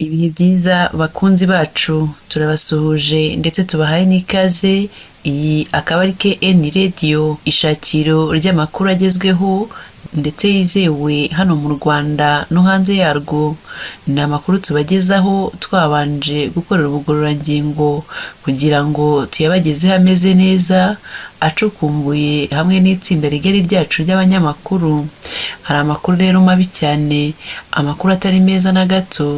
Ibihe byiza bakunzi bacu, turabasuhuje ndetse tubahaye n'ikaze. Iyi akaba ari KN Radio, ishakiro ry'amakuru agezweho ndetse yizewe hano mu Rwanda no hanze yarwo. Ni amakuru tubagezaho twabanje gukorera ubugororangingo kugira ngo tuyabagezeho ameze neza, acukumbuye hamwe n'itsinda rigari ryacu ry'abanyamakuru. Hari amakuru rero mabi cyane, amakuru atari meza na gato,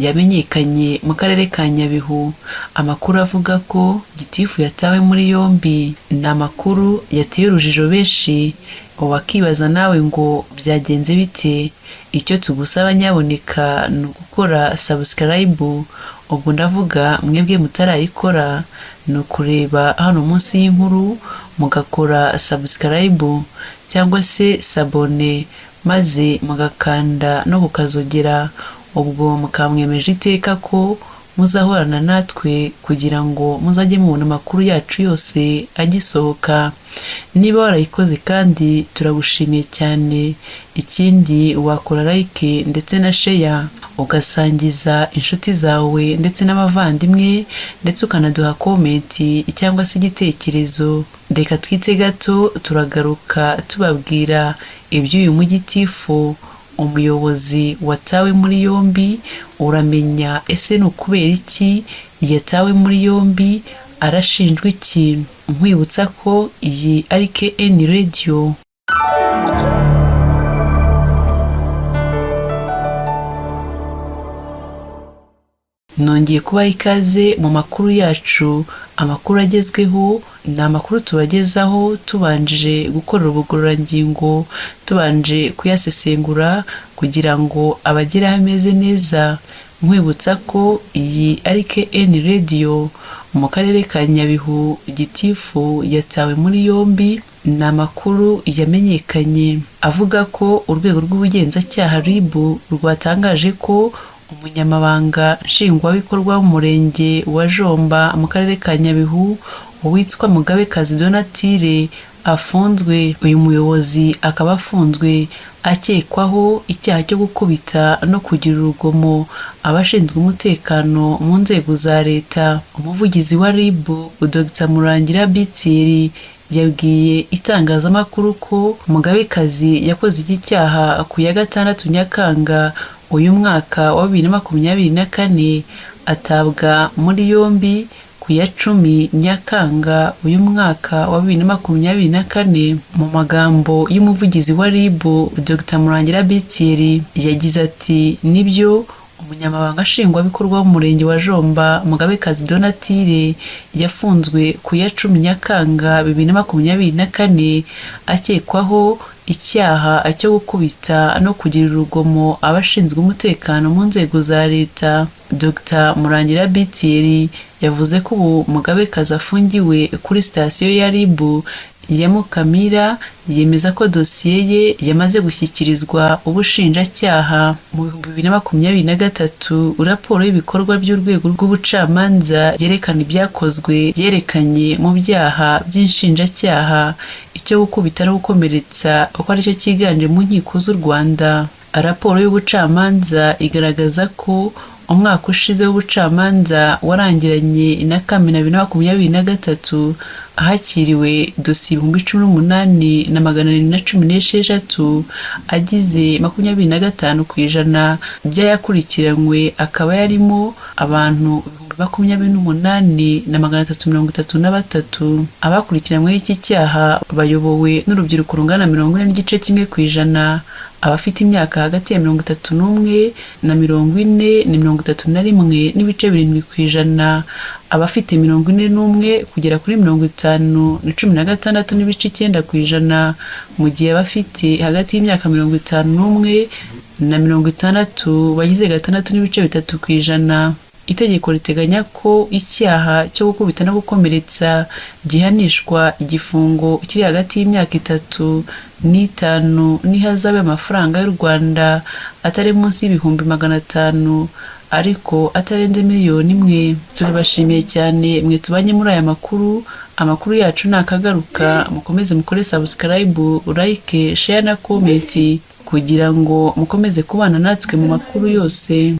yamenyekanye mu karere ka Nyabihu. Amakuru avuga ko Gitifu yatawe muri yombi. Ni amakuru yateye urujijo benshi, wakibaza nawe ngo byagenze bite? Icyo tugusaba nyaboneka ni ugukora subscribe, ubwo ndavuga mwebwe mutarayikora, ni ukureba hano munsi y'inkuru mugakora subscribe cyangwa se sabone, maze mugakanda no kukazogera, ubwo mukamwemeje iteka ko muzahorana natwe kugira ngo muzajye mubona amakuru yacu yose agisohoka. Niba warayikoze kandi turagushimiye cyane. Ikindi wakora like ndetse na share, ugasangiza inshuti zawe ndetse n'abavandimwe, ndetse ukanaduha komenti cyangwa se igitekerezo. Reka twite gato, turagaruka tubabwira iby'uyu mugitifu, umuyobozi watawe muri yombi. Uramenya ese ni ukubera iki yatawe muri yombi, arashinjwa iki? Nkwibutsa ko iyi ari KN Radio. Nongeye kubaha ikaze mu makuru yacu, amakuru agezweho. Ni amakuru tubagezaho tubanje gukorera ubugororangingo, tubanje kuyasesengura kugira ngo abageraho ameze neza. Nkwibutsa ko iyi ari KN Radio. Mu karere ka Nyabihu, Gitifu yatawe muri yombi. Ni amakuru yamenyekanye avuga ko urwego rw'ubugenzacyaha RIB rwatangaje ko umunyamabanga nshingwabikorwa w'umurenge wa Jomba mu karere ka Nyabihu, uwitwa Mugabekazi Donatille, afunzwe. Uyu muyobozi akaba afunzwe akekwaho icyaha cyo gukubita no kugira urugomo abashinzwe umutekano mu nzego za leta. Umuvugizi wa RIB, Dr Murangira Bitiri, yabwiye itangazamakuru ko Mugabekazi yakoze iki cyaha ku ya 6 Nyakanga uyu mwaka wa 2024, atabwa muri yombi ku ya 10 Nyakanga uyu mwaka wa 2024. Mu magambo y'umuvugizi wa RIB, Dr Murangira Bitiri, yagize ati: "Nibyo, umunyamabanga nshingwabikorwa w'umurenge wa Jomba Mugabekazi Donatille yafunzwe ku ya 10 Nyakanga 2024 akekwaho icyaha cyo gukubita no kugira urugomo abashinzwe umutekano mu nzego za leta." Dr Murangira Bitiri yavuze ko ubu Mugabekazi afungiwe kuri sitasiyo ya RIB ya Mukamira, yemeza ko dosiye ye yamaze gushyikirizwa ubushinjacyaha. Mu 2023, raporo y'ibikorwa by'urwego rw'ubucamanza yerekana ibyakozwe yerekanye mu byaha by'inshinjacyaha icyo gukubita no gukomeretsa uko aricyo cyiganje mu nkiko z'u Rwanda. Raporo y'ubucamanza igaragaza ko umwaka ushize w'ubucamanza warangiranye na Kamena 2023 hakiriwe dosiye 18,716, agize 25% by'ayakurikiranywe akaba yarimo abantu 28,333. Abakurikiranyweho iki cyaha bayobowe n'urubyiruko rungana na 40.1%, abafite imyaka hagati ya 31 na 40 ni 31.7%, abafite 41 kugera kuri 50 ni 16.9%, mu gihe abafite hagati y'imyaka 51 na 60 bagize 6.3%. Itegeko riteganya ko icyaha cyo gukubita no gukomeretsa gihanishwa igifungo kiri hagati y'imyaka 3 n'5 n'ihazabu y'amafaranga y'u Rwanda atari munsi y'ibihumbi 500 ariko atarenze 1,000,000. Turabashimiye cyane mwe tubanye muri aya makuru. Amakuru yacu nakagaruka, mukomeze mukore subscribe, like, share na comment kugira ngo mukomeze kubana natwe mu makuru yose.